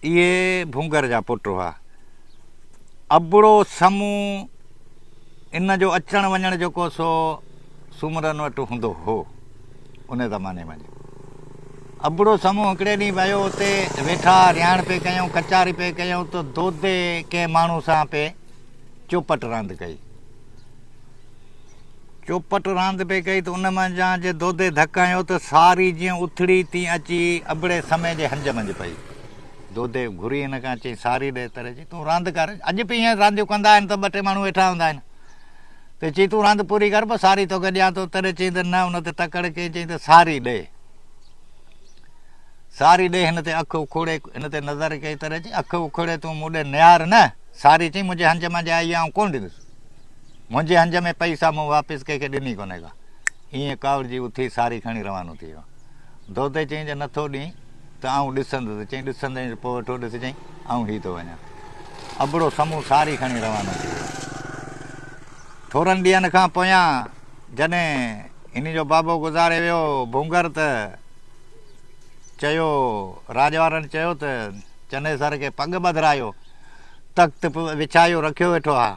اهي ڀونگر جا پٽ هئا. ابڙو سمون ان جو اچڻ وڃڻ جيڪو سو سومرن وٽ هوندو هو ان زماني منجهه. ابڙو سمون هڪڙي ڏينهن ويو اتي ويٺا رهاڻ پئي ڪيائون ڪچاري پئي ڪيائون ته دودي ڪنهن ماڻهو سان پئي چوپٽ راند ڪئي. چوپٽ راند پئي ڪئي ته ان منجهان جي دودي ڌڪ هنيو ته ساري جيئن اٿڙي تيئن اچي ابڙي سمي جي هنج منجهه پئي. دودي گهري هن کان چيائين ساري ڏي تڏهن چيائين تون راند ڪر اڄ به ائين رانديون ڪندا آهن ته ٻه ٽي ماڻهو ويٺا هوندا آهن ته چيائين تون راند پوري ڪر پوء ساري توکي ڏيان ٿو تڏهن چيائين ته نه ان تي تڪڙ ڪئي چيائين ته ساري ڏي ساري ڏي هن تي اک اکوڙي هن تي نظر ڪئي تڏهن چيائين اک اکوڙي تون مون ڏي نهار نه ساري چيائين منهنجي هنج منجهه آئي آئون ڪونه ڏيندس منهنجي هنج ۾ پئي سا مون واپس ڪنهن کي ڏني ڪونهي ڪا. ائين ڪاوڙجي اٿي ساري کڻي روانو ٿي ويو. دودي چيائين جي نٿو ڏين ته آئون ڏسندس. چيائين ڏسندين ته پوء ويٺو ڏسجئين، آئون هي ٿو وڃان. ابڙو سمون ساري کڻي روانو ٿي ويو. ٿورن ڏينهن کان پويان جڏهن هن جو بابو گذاري ويو ڀونگر ته چيو راڄ وارن چيو ته چنيسر کي پڳ ٻڌرايو، تخت وڇايو رکيو ويٺو آ.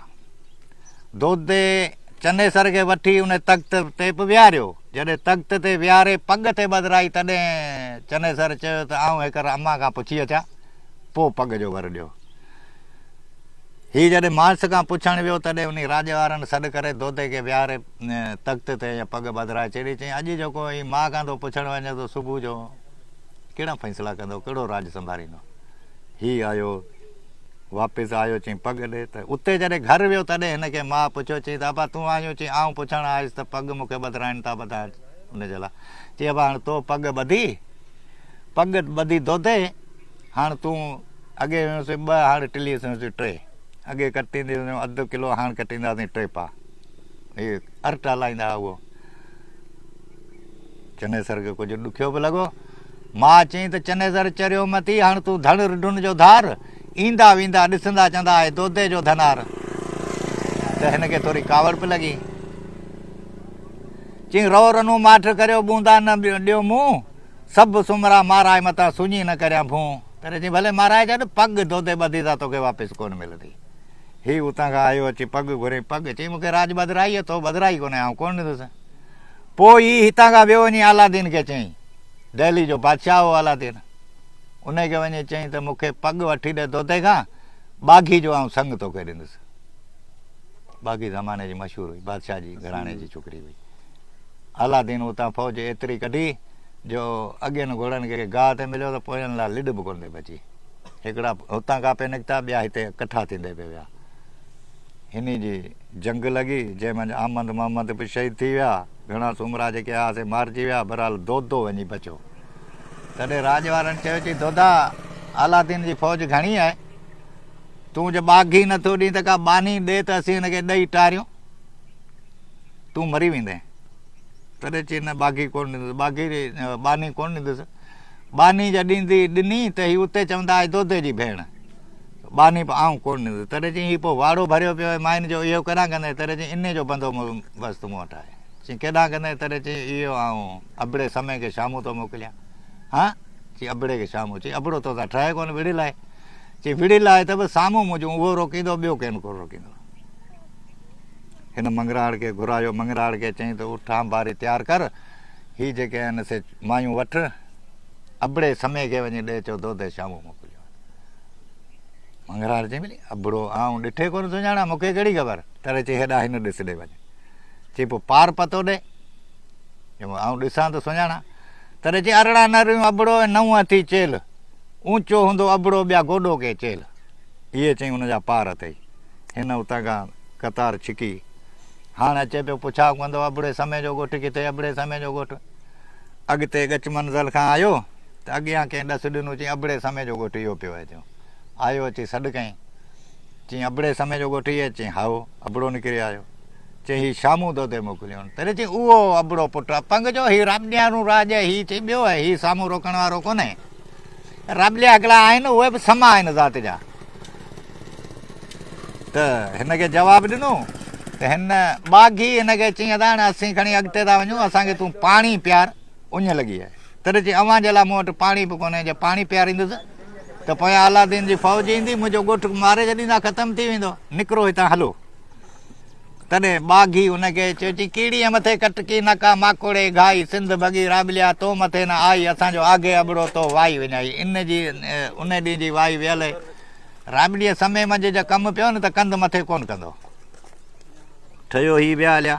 دودي چنيسر کي وٺي ان تخت تي به ويهاريو. جڏهن تخت تي ويهاري پڳ تي ٻڌرائي تڏهن چنيسر چيو ته آئون هيڪر امان کان پڇي اچان پوء پڳ جو ور ڏيو. هي جڏهن ماڻس کان پڇڻ ويو تڏهن انهي راڄ وارن سڏ ڪري دودي کي ويهاري تخت تي ۽ پڳ ٻڌرائي ڇڏي. چيائين اڄ جيڪو هي ماء کان ٿو پڇڻ وڃي ٿو صبح جو ڪهڙا فيصلا ڪندو ڪهڙو راڄ سنڀاريندو. هي آيو. واپس آيو چيائين پڳ ڏي ته اتي جڏهن گهر ويو تڏهن هن کي ماء پڇيو چيائين ته ابا تون آيون چيائين آئون پڇڻ آيس ته پڳ مون کي ٻڌرائين ٿا ٻڌاء ان جي لاء چيائين ابا هاڻ تو پڳ ٻڌي پڳ ٻڌي دودي هاڻ تون اڳي هيونسين ٻه هاڻ ٽلي سيونسين ٽي اڳي ڪٽيندي هيون اڌ ڪلو هاڻ ڪٽينداسين ٽي پاء هي ارٽ هلائيندا هئا اهو چنيسر کي ڪجهه ڏکيو به لڳو. ماء چيائين ته چنيسر چريو نه ٿي، هاڻ تون ڌڻ رڍن جو ڌار، ايندا ويندا ڏسندا چوندا آهي دودي جو ڌنار. ته هن کي ٿوري ڪاوڙ به لڳي. چيائين رئو رنو ماٺ ڪريو ٻوندا نه ڏيو مون، سڀ سومرا مارائي متان سڃي نه ڪريان ڀون. تڏهن چيائين ڀلي مارائي ڇڏ، پڳ دودي ٻڌي سا توکي واپس ڪونه ملندي. هي اتان کان آيو اچي پڳ گهريائين پڳ چيائين مون کي راڄ ٻڌرائي اٿو، ٻڌرائي ڪونهي آئون ڪونه ڏيندس. پوء هي هتان کان ويو وڃي عالادين کي چيائين. دهلي جو بادشاهه هو عالادين. انهي کي وڃي چيائين ته مون کي پڳ وٺي ڏي دودي کان، ٻاگهي جو آئون سڱ توکي ڏيندس. ٻاگهي زماني جي مشهور هئي، بادشاهه جي گهراڻي جي ڇوڪري هئي. عالادين اتان فوج ايتري ڪڍي جو اڳين گهوڙن کي گاهه تي مليو ته پوين لاء لڏ به ڪونه ٿي بچي. هڪڙا هتان کان پئي نڪتا، ٻيا هتي ڪٺا ٿيندي پئي ويا. هني جي جنگ لڳي، جنهن منجهه احمد محمد به شهيد ٿي ويا، گهڻا سومرا جيڪي هئا سي مارجي ويا، بهرحال دودو وڃي بچيو. تڏهن راڄ وارن چيو، چي دودا عالادين جي فوج گهڻي آهي، تون جي ٻاگهي نٿو ڏين ته ڪا ٻانهي ڏي ته اسين هن کي ڏئي ٽاريون، تون مري ويندين. تڏهن چي نه ٻاگهي ڪونه ڏيندس، ٻاگهي ٻانهي ڪونه ڏيندس، ٻانهي جي ڏيندي ڏني ته هي اتي چوندا آهي دودي جي ڀيڻ. ٻانهي به آئون ڪونه ڏيندس. تڏهن چيائين، هي پوء واڙو ڀريو پيو آهي ماين جو، اهو ڪيڏانهن ڪندين؟ تڏهن چيائين، انهيء جو بندوبست مون وٽ آهي. چيائين، ڪيڏانهن ڪندين؟ تڏهن چيائين، اهو آئون ابڙي سمي کي شامون ٿو موڪليان. هان؟ چيائين، ابڙي کي شامون؟ چيائين، ابڙو تو سان ٺهي ڪونه، وڙهيل آهي. چيائين، وڙهيل آهي ته به سامهون منهنجون اهو روڪيندو، ٻيو ڪين ڪو روڪيندو. هن مڱرهاڙ کي گهرايو. مڱرهاڙ کي چيائين ته اٺ آنڀاري تيار ڪر، هي جيڪي آهن سي مايون وٺ، ابڙي سمي کي وڃي ڏي، چئو دودي شامون موڪليو آهي. مڱرهار چئي ملي ابڙو آئون ڏٺي ڪونه سڃاڻان مون کي ڪهڙي خبر تڏهن چئي هيڏانهن هن ڏس ڏي وڃ چئي پوء پار پتو ڏي آئون ڏسان ته سڃاڻان تڏهن چئي 18 نريون ابڙو ۽ نو اٿي چيل اونچو هوندو ابڙو ٻيا گوڏو ڪي چيل اهي چئي ان جا پار اٿئي هن اتان کان قطار ڇڪي هاڻ اچي پيو پڇا ڪندو ابڙي سمي جو ڳوٺ ڪٿي ابڙي سمي جو ڳوٺ اڳتي ڳچ منزل کان آيو ته اڳيان ڪنهن ڏس ڏنو، چيائين، ابڙي سمي جو ڳوٺ اهو پيو آهي. چيو، آيو اچي سڏ ڪيائين. چيائين، ابڙي سمي جو ڳوٺ هي آهي؟ چيائين، هائو. ابڙو نڪري آيو. چيائين، هي شامون دودي موڪليون آهن. تڏهن چيائين، اهو ابڙو پٽ اپنگ جو، هي رابليانو راڄ آهي، هي چئي ٻيو آهي، هي سامهون روڪڻ وارو ڪونهي. رابليا هڪڙا آهن، اهي به سما آهن ذات جا. ته هن کي جواب ڏنو ته هن ٻاگهي هن کي چيائين، ادا هاڻي اسين کڻي اڳتي ٿا وڃون، اسان کي تون پاڻي پيار. اڃ لڳي آهي. تڏهن چيائين، اوهان جي لاء مون وٽ پاڻي به ڪونهي، جي پاڻي پياريندس ته پويان عالادين جي فوج ايندي، منهنجو ڳوٺ ماري ڇڏيندا، ختم ٿي ويندو، نڪرو هتان هلو. تڏهن ٻاگهي ان کي چيو، چي ڪيڙيء مٿي ڪٽڪي نه ڪا ماڪوڙي گهائي، سنڌ ڀڳي رابليا تو مٿي نه آئي، اسان جو آگي ابڙو تو وائي وڃائي. ان جي ان ڏينهن جي وائي ويل هي. رابليء سمي منجهه جا ڪم پيو نه ته ڪنڌ مٿي ڪونه ڪندو. ٺهيو هي ويا هليا.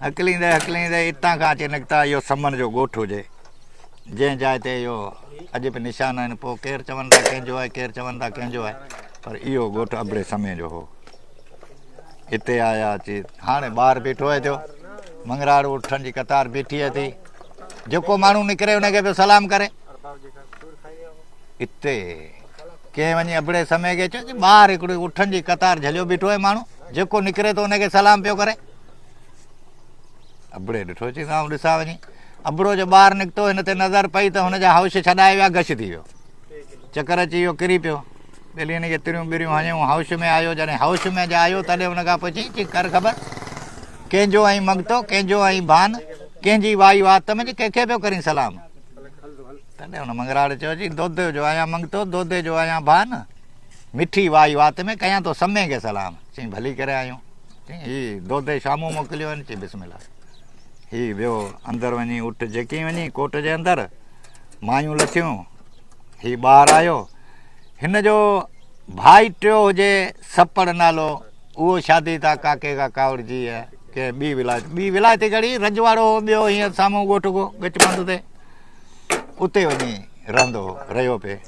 هڪليندي هڪليندي اتان کان اچي نڪتا. اهو سمن جو ڳوٺ هجي، جنهن جاء تي اهو اڄ به نشان آهن. پوء ڪير چون ٿا ڪنهن جو آهي، ڪير چون ٿا ڪنهن جو آهي، پر اهو ڳوٺ ابڙي سمي جو هو. اتي آيا اچي هاڻي ٻاهر بيٺو آهي ٿيو. مڱراڙ اٺن جي قطار بيٺي اٿي. جيڪو ماڻهو نڪري ان کي پيو سلام ڪري. اتي ڪنهن وڃي ابڙي سمي کي چيو ته ٻاهر هڪڙي اٺن جي قطار جهليو بيٺو آهي ماڻهو، جيڪو نڪري ٿو ان کي سلام پيو ڪري. ابڙي ڏٺو، چيس آئون ڏسان وڃي. ابڙو جو ٻاهر نڪتو، هن تي نظر پئي ته هن جا هوش ڇڏائي ويا، غش ٿي ويو، چڪر اچي ويو، ڪري پيو. ٻيلي هن کي تريون ٻريون هنيون، هوش ۾ آيو. جڏهن هوش ۾ جا آيو تڏهن هن کان پڇيائين، چي ڪر خبر، ڪنهن جو آهين منگتو، ڪنهن جو آهين ڀان، ڪنهن جي وائي وات ۾ ڪنهن کي پيو ڪرين سلام؟ تڏهن هن مڱراڙ چيو، چي دودي جو آهيان منگتو، دودي جو آهيان ڀان، مٺي وائي وات ۾ ڪيان ٿو سمي کي سلام. چيائين ڀلي ڪري آيون. چيائين هي دودي شامون موڪليو آهن. چي بسم الله. هي ويو اندر وڃي اٺ جيڪي وڃي ڪوٽ جي اندر مايون لٿيون. هي ٻاهر آيو. هن جو ڀائٽيو هجي سپڙ نالو، اهو شادي تان ڪاڪي کان ڪاوڙجي ڪنهن ٻي ولايت، ٻي ولايت ڪهڙي، رجواڙو هو ٻيو هيئن سامهون ڳوٺ ڪو ڳچ پنڌ تي، اتي وڃي رهندو هو، رهيو پئي.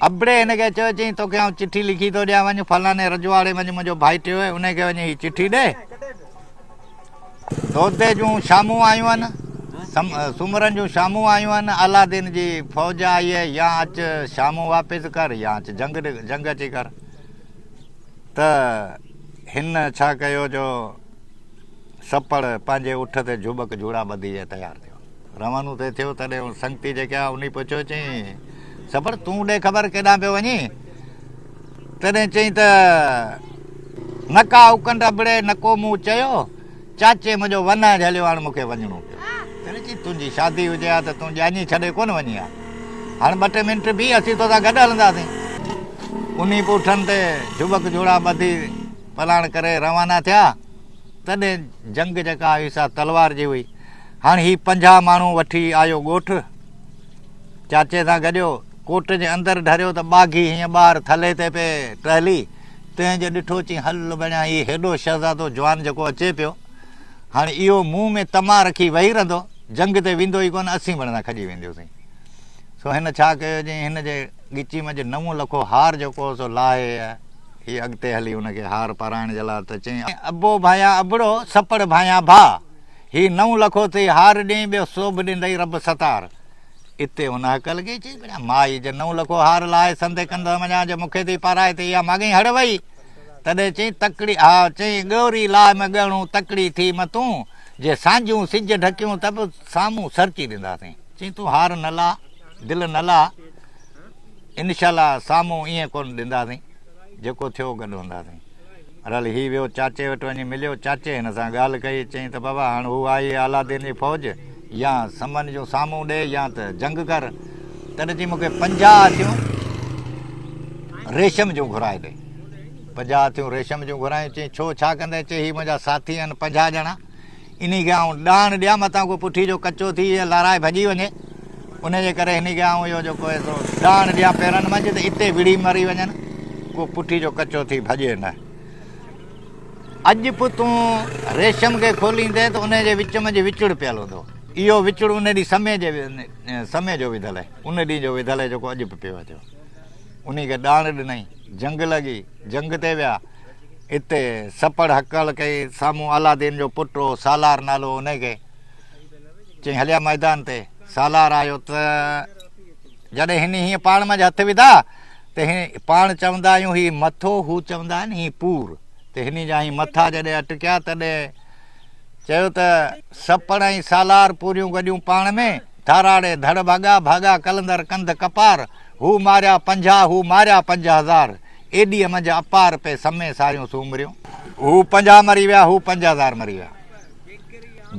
ابڙي هن کي چيو، چيائين توکي آئون چٺي لکي ٿو ڏيان، وڃ فلاڻي رجواڙي وڃ، منهنجو ڀائٽيو آهي، ان کي وڃي هي چٺي ڏي. دودي جون شامون آيون آهن، سومرن جون شامون آيون آهن، عالادين جي فوج آئي آهي، يا اچ شامون واپس ڪر يا اچ جنگ جنگ اچي ڪر. ته هن ڇا ڪيو جو سپڙ پنهنجي اٺ تي جهوٻڪ جهوڙا ٻڌي ۽ تيار ٿيو. روانو ٿي ٿيو، تڏهن سنگتي جيڪي آ انهي پڇيو، چيائين سپڙ تون ڏي خبر ڪيڏانهن پيو وڃين؟ تڏهن چيائين ته نه ڪا اڪنڊ ابڙي نه ڪو مون چيو، چاچي منهنجو ونهه جهليو هاڻ مون کي وڃڻو پيو. تڏهن چيائين تنهنجي شادي هجي ها ته تون ڄاڃي ڇڏي ڪونه وڃين ها. هاڻ ٻه ٽي منٽ بيهه اسين توسان گڏ هلنداسين. انهي پوٺن تي جهٻڪ جهوڙا ٻڌي پلاڻ ڪري روانا ٿيا. تڏهن جنگ جيڪا هئي سا تلوار جي هئي. هاڻ هي 50 ماڻهو وٺي آيو ڳوٺ. چاچي سان گڏيو. ڪوٽ جي اندر ڍريو ته ٻاگهي هيئن ٻاهر ٿلهي تي پئي ٽهلي. تنهن جو ڏٺو چي هل بڻيا هي هيڏو شهزادو جوان جيڪو اچي پيو. هاڻ اهو منهن ۾ طمع رکي ويهي رهندو، جنگ تي ويندو ئي ڪونه، اسين بڻندا کڄي وينديوسين. سو هن ڇا ڪيو جي هن جي ڳچي منجهه نو لکو هار جيڪو هو سو لاهي هي اڳتي هلي ان کي هار پارائڻ جي لاء ته چيائين، ابو ڀانيان ابڙو، سپڙ ڀانيان ڀاء، هي نو لکو ٿي هار ڏئين، ٻيو سوڀ ڏيندئي رب ستار. اتي هن هڪل ڪئي، چيائين، بڻيا مائي جي نو لکو هار لاهي سندي ڪنڌ منجهان جي مون کي ٿي پارائي ته اها ماڳهين هڙ وئي. تڏهن چيائين، تڪڙي ها چيائين، ڳوري لاء م ڳهڻو تڪڙي ٿي م تون، جي سانجهيون سج ڍڪيون ته به سامهون سرچي ڏينداسين. چيائين، تون هار نه لاهه، دل نه لاهه، انشاء الله سامهون ائين ڪونه ڏينداسين، جيڪو ٿيو گڏ هونداسين. بهرحال هي ويو چاچي وٽ وڃي مليو، چاچي هن سان ڳالهه ڪئي، چيائين ته بابا هاڻ هو آئي عالادين جي فوج، يا سمن جون سامهون ڏي يا ته جنگ ڪر. تڏهن چيائين مون کي 50 هاٿيون ريشم جون گهرائي ڏي. 50 هاٿيون ريشم جون گهرايون، چيائين ڇو ڇا ڪندين؟ چي هي منهنجا ساٿي آهن 50 ڄڻا، انهي کي آئون ڏاڻ ڏيان متان ڪو پٺي جو ڪچو ٿي لارائي ڀڄي وڃي، انهي جي ڪري هني کي آئون اهو جيڪو آهي سو ڏاڻ ڏيان پيرن منجهه ته اتي وڙهي مري وڃن، ڪو پٺي جو ڪچو ٿي ڀڄي نه. اڄ به تون ريشم کي کوليندين ته انهي جي وچ منجهه وچڙ پيل هوندو. اهو وچڙ ان ڏينهن سمي جي سمي جو وڌل آهي، ان ڏينهن جو وڌل آهي جيڪو اڄ به پيو اچيو. انهي کي ڏاڻ ڏنائين، جنگ لڳي، جنگ تي ويا. اتي سپڙ هڪل ڪئي، سامهون عالادين جو پٽ هو، سالار نالو هو انهي کي. چيائين هليا ميدان تي. سالار آيو ته جڏهن هن هيئن پاڻ منجهه هٿ وڌا ته هن پاڻ چوندا آهيون هي مٿو، هو چوندا آهن هي پور، ته هن جا هي مٿا جڏهن اٽڪيا تڏهن چيو ته سپڙ ۽ سالار پوريون گڏيون پاڻ ۾، ڌاراڙي ڌڙ ڀڳا، ڀڳا قلندر ڪنڌ ڪپار، هو ماريا 50، هو ماريا 5000، ايڏيء منجهه اپار پئي سمي ساريون سومريون. هو 50 مري ويا، هو 5000 مري ويا.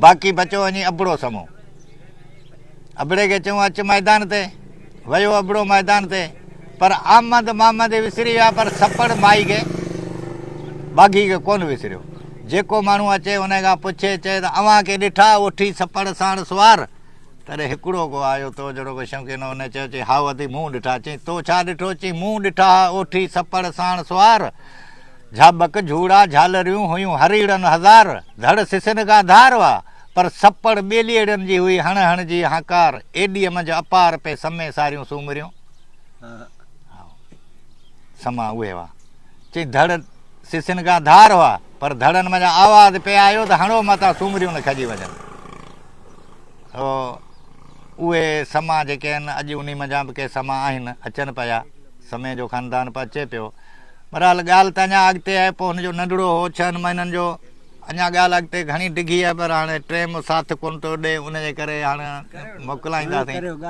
باقي بچيو وڃي ابڙو سمو. ابڙي کي چيون اچ ميدان تي. ويو ابڙو ميدان تي، پر آمد مامد وسري ويا پر سپڙ مائي کي ٻاگهي کي ڪونه وسريو. جيڪو ماڻهو اچي ان کان پڇي چئي ته اوهان ڪي ڏٺا اوٺي سپڙ ساڻ سوار؟ تڏهن هڪڙو ڪو آيو تو جهڙو ڪو شوقين ان چيو چئي هائو ادي مون ڏٺا. چئي تو ڇا ڏٺو؟ چئي مون ڏٺا ها اوٺي سپڙ ساڻ سوار. جهاٻڪ جهوڙا جهالريون هيون هريڙن هزار، ڌڙ سسن کان ڌار هئا، پر سپڙ ٻيليئڙن جي هئي هڻ هڻ جي هانڪار، ايڏيء منجهه اپار پئي سمي ساريون سومريون. سما اهي هئا. چئي ڌڙ سسن کان ڌار هئا، پر ڌڙن منجهان آواز پئي آيو ته هڻو متان سومريون نه کڄي وڃن. سو اهي سما جيڪي آهن، اڄ انهي منجهان به ڪي سما آهن، اچن پيا. سمي جو خاندان به اچي پيو. بهرحال ڳالهه ته اڃا اڳتي آهي، پوء هن جو ننڍڙو هو ڇهن مهينن جو، اڃا ڳالهه اڳتي گهڻي ڊگهي آهي پر هاڻي ٽيم ساٿ ڪونه ٿو ڏئي ان جي ڪري هاڻي موڪلائينداسين.